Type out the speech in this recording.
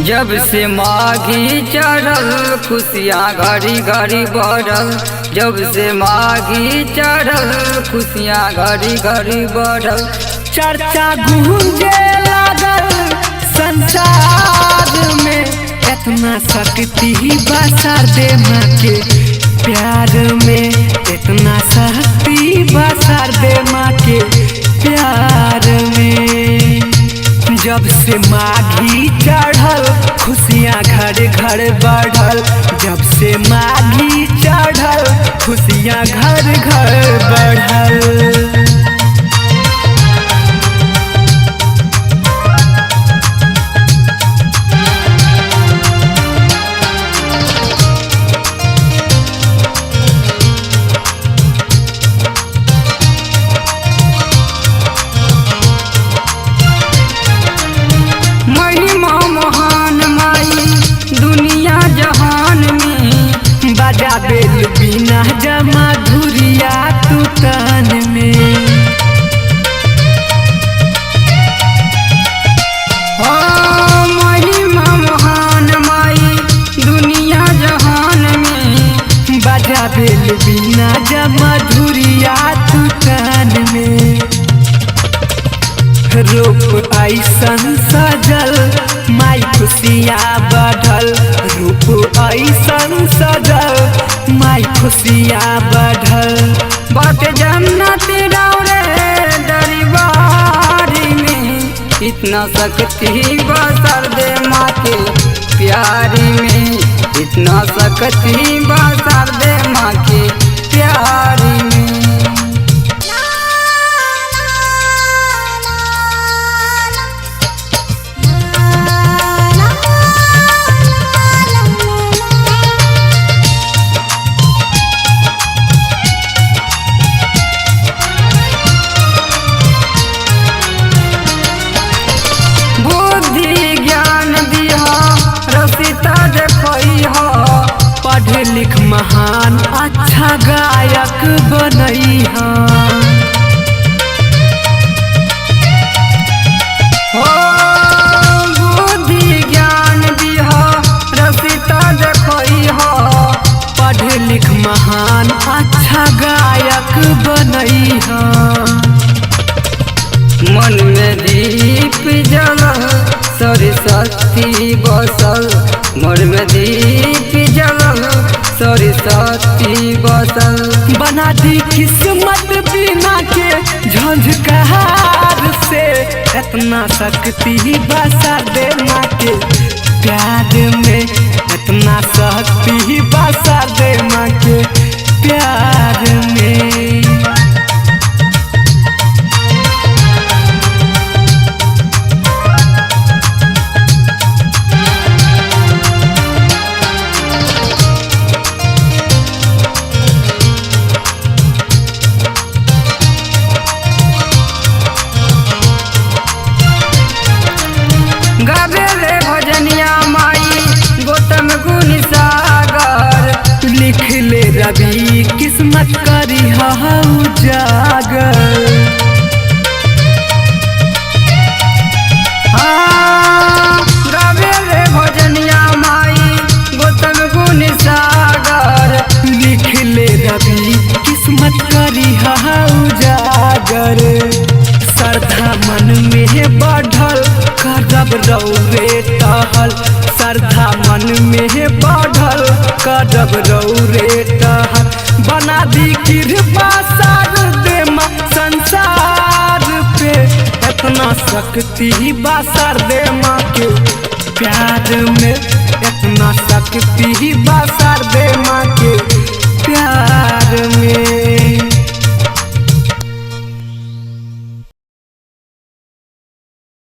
जब से माघी चढ़ल खुशियाँ घड़ी घड़ी बढ़ल। जब से माघी चढ़ल खुशियाँ घड़ी घड़ी बढ़ल। चर्चा गूंजे लागल संसार में, इतना शक्ति बा शारदे माँ के प्यार में, इतना शक्ति बा शारदे माँ के प्यार में। जब से माघी चढ़ल खुशियाँ घर घर बढ़ल। जब से माघी चढ़ल खुशियाँ घर घर बढ़ल। महिमा महान माई दुनिया जहान में, बजा बेल बिना जमा धुरिया तू तान में। हो महिमा महान माई दुनिया जहान में, बजा बेल बिना जमा धुरिया तू तान में। रूप ऐसन सजल माई खुशियाँ बढ़ल। रूप ऐसन सजल माई खुशियाँ बढ़ल। बात जन्नत रे दरबार में, इतना शक्ति बा शारदे माँ के प्यारी में, इतना शक्ति बा शारदे माँ के प्यारी में। बुद्धि ज्ञान दिया रसिता देखई हो, पढ़ लिख महान अच्छा गायक बनई हो। बुद्धि ज्ञान दिया रसिता देखई हो, पढ़ लिख महान अच्छा गायक बनई हो। मन में दीप जलल सरस्वती बसल। मन में दीप जलल सरस्वती बसल। बना दी किस्मत बिना के झंझकार से, इतना शक्ति बा शारदे माँ के प्यार में, इतना शक्ति बा शारदे माँ के प्यार में। गावेले भजनिया माई गौतम गुण सागर, लिख ले रवि किस्मत करी उजागर। हाँ गावेले भजनिया माई गौतम गुण सागर, लिख ले रवि किस्मत करी उजागर। श्रद्धा मन में बढ़ल करब रौरे टहल। श्रद्धा मन में बढ़ल करब रौरे टहल। बना दी कृपा शारदे माँ संसार पे, इतना शक्ति बा शारदे माँ के प्यार में, इतना शक्ति बा शारदे माँ के प्यार में।